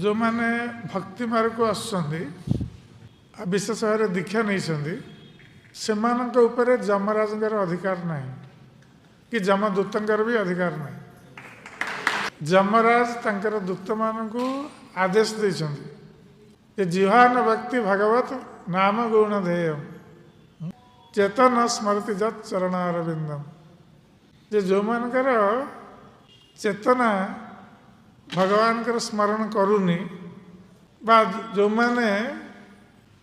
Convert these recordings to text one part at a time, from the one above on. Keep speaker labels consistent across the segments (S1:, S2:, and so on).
S1: ଯେଉଁମାନେ ଭକ୍ତି ମାର୍ଗକୁ ଆସୁଛନ୍ତି ଆଉ ବିଶେଷ ଭାବରେ ଦୀକ୍ଷା ନେଇଛନ୍ତି, ସେମାନଙ୍କ ଉପରେ ଯମରାଜଙ୍କର ଅଧିକାର ନାହିଁ କି ଯମଦୂତଙ୍କର ବି ଅଧିକାର ନାହିଁ। ଯମରାଜ ତାଙ୍କର ଦୂତମାନଙ୍କୁ ଆଦେଶ ଦେଇଛନ୍ତି ଯେ ଜିହ୍ୱାନ ଭକ୍ତି ଭଗବତ ନାମ ଗୁଣ ଧ୍ୟେୟ ଚେତନ ସ୍ମରତି ଯତ୍ ଚରଣ ଅରବିନ୍ଦମ। ଯେ ଯେଉଁମାନଙ୍କର ଚେତନା ଭଗବାନଙ୍କର ସ୍ମରଣ କରୁନି ବା ଯେଉଁମାନେ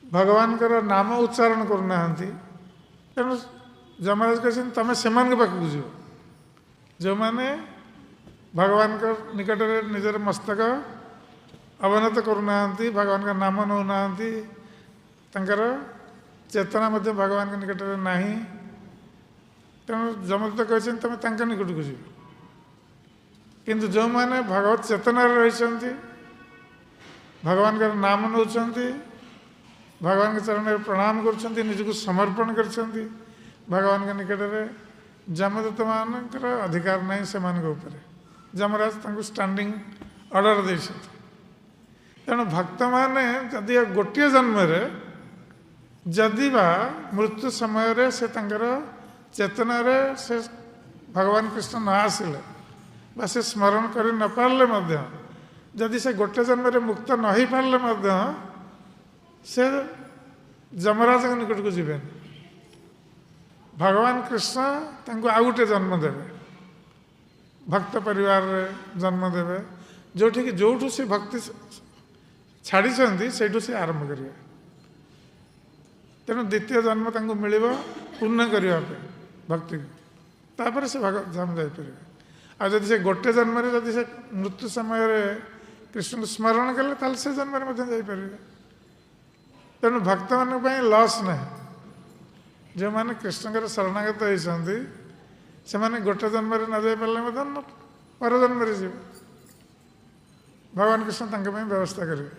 S1: ଭଗବାନଙ୍କର ନାମ ଉଚ୍ଚାରଣ କରୁନାହାନ୍ତି, ତେଣୁ ଯମରାଜ କହିଛନ୍ତି ତୁମେ ସେମାନଙ୍କ ପାଖକୁ ଯିବ ଯେଉଁମାନେ ଭଗବାନଙ୍କ ନିକଟରେ ନିଜର ମସ୍ତକ ଅବନତ କରୁନାହାନ୍ତି, ଭଗବାନଙ୍କ ନାମ ନେଉନାହାନ୍ତି, ତାଙ୍କର ଚେତନା ମଧ୍ୟ ଭଗବାନଙ୍କ ନିକଟରେ ନାହିଁ। ତେଣୁ ଯମଦୂତ କହିଛନ୍ତି ତୁମେ ତାଙ୍କ ନିକଟକୁ ଯିବ। କିନ୍ତୁ ଯେଉଁମାନେ ଭଗବତ ଚେତନାରେ ରହିଛନ୍ତି, ଭଗବାନଙ୍କର ନାମ ନେଉଛନ୍ତି, ଭଗବାନଙ୍କ ଚରଣରେ ପ୍ରଣାମ କରୁଛନ୍ତି, ନିଜକୁ ସମର୍ପଣ କରିଛନ୍ତି ଭଗବାନଙ୍କ ନିକଟରେ, ଯମଦୂତମାନଙ୍କର ଅଧିକାର ନାହିଁ ସେମାନଙ୍କ ଉପରେ। ଯମରାଜ ତାଙ୍କୁ ଷ୍ଟାଣ୍ଡିଂ ଅର୍ଡ଼ର ଦେଇଛନ୍ତି। ତେଣୁ ଭକ୍ତମାନେ ଯଦି ଗୋଟିଏ ଜନ୍ମରେ ଯଦି ବା ମୃତ୍ୟୁ ସମୟରେ ସେ ତାଙ୍କର ଚେତନାରେ ସେ ଭଗବାନ କୃଷ୍ଣ ନ ଆସିଲେ ବା ସେ ସ୍ମରଣ କରି ନପାରିଲେ ମଧ୍ୟ, ଯଦି ସେ ଗୋଟେ ଜନ୍ମରେ ମୁକ୍ତ ନ ହେଇପାରିଲେ ମଧ୍ୟ ସେ ଯମରାଜଙ୍କ ନିକଟକୁ ଯିବେନି। ଭଗବାନ କୃଷ୍ଣ ତାଙ୍କୁ ଆଉ ଗୋଟେ ଜନ୍ମ ଦେବେ, ଭକ୍ତ ପରିବାରରେ ଜନ୍ମ ଦେବେ, ଯେଉଁଠିକି ଯେଉଁଠୁ ସେ ଭକ୍ତି ଛାଡ଼ିଛନ୍ତି ସେଇଠୁ ସେ ଆରମ୍ଭ କରିବେ। ତେଣୁ ଦ୍ୱିତୀୟ ଜନ୍ମ ତାଙ୍କୁ ମିଳିବ ପୂର୍ଣ୍ଣ କରିବା ପାଇଁ ଭକ୍ତିକୁ, ତାପରେ ସେ ଭଗବତ ଧାମ ଯାଇପାରିବେ। ଆଉ ଯଦି ସେ ଗୋଟେ ଜନ୍ମରେ ଯଦି ସେ ମୃତ୍ୟୁ ସମୟରେ କୃଷ୍ଣଙ୍କୁ ସ୍ମରଣ କଲେ ତାହେଲେ ସେ ଜନ୍ମରେ ମଧ୍ୟ ଯାଇପାରିବେ। ତେଣୁ ଭକ୍ତମାନଙ୍କ ପାଇଁ ଲସ୍ ନାହିଁ। ଯେଉଁମାନେ କୃଷ୍ଣଙ୍କର ଶରଣାଗତ ହେଇଛନ୍ତି ସେମାନେ ଗୋଟେ ଜନ୍ମରେ ନ ଯାଇପାରିଲେ ମଧ୍ୟ ପର ଜନ୍ମରେ ଯିବେ। ଭଗବାନ କୃଷ୍ଣ ତାଙ୍କ ପାଇଁ ବ୍ୟବସ୍ଥା କରିବେ।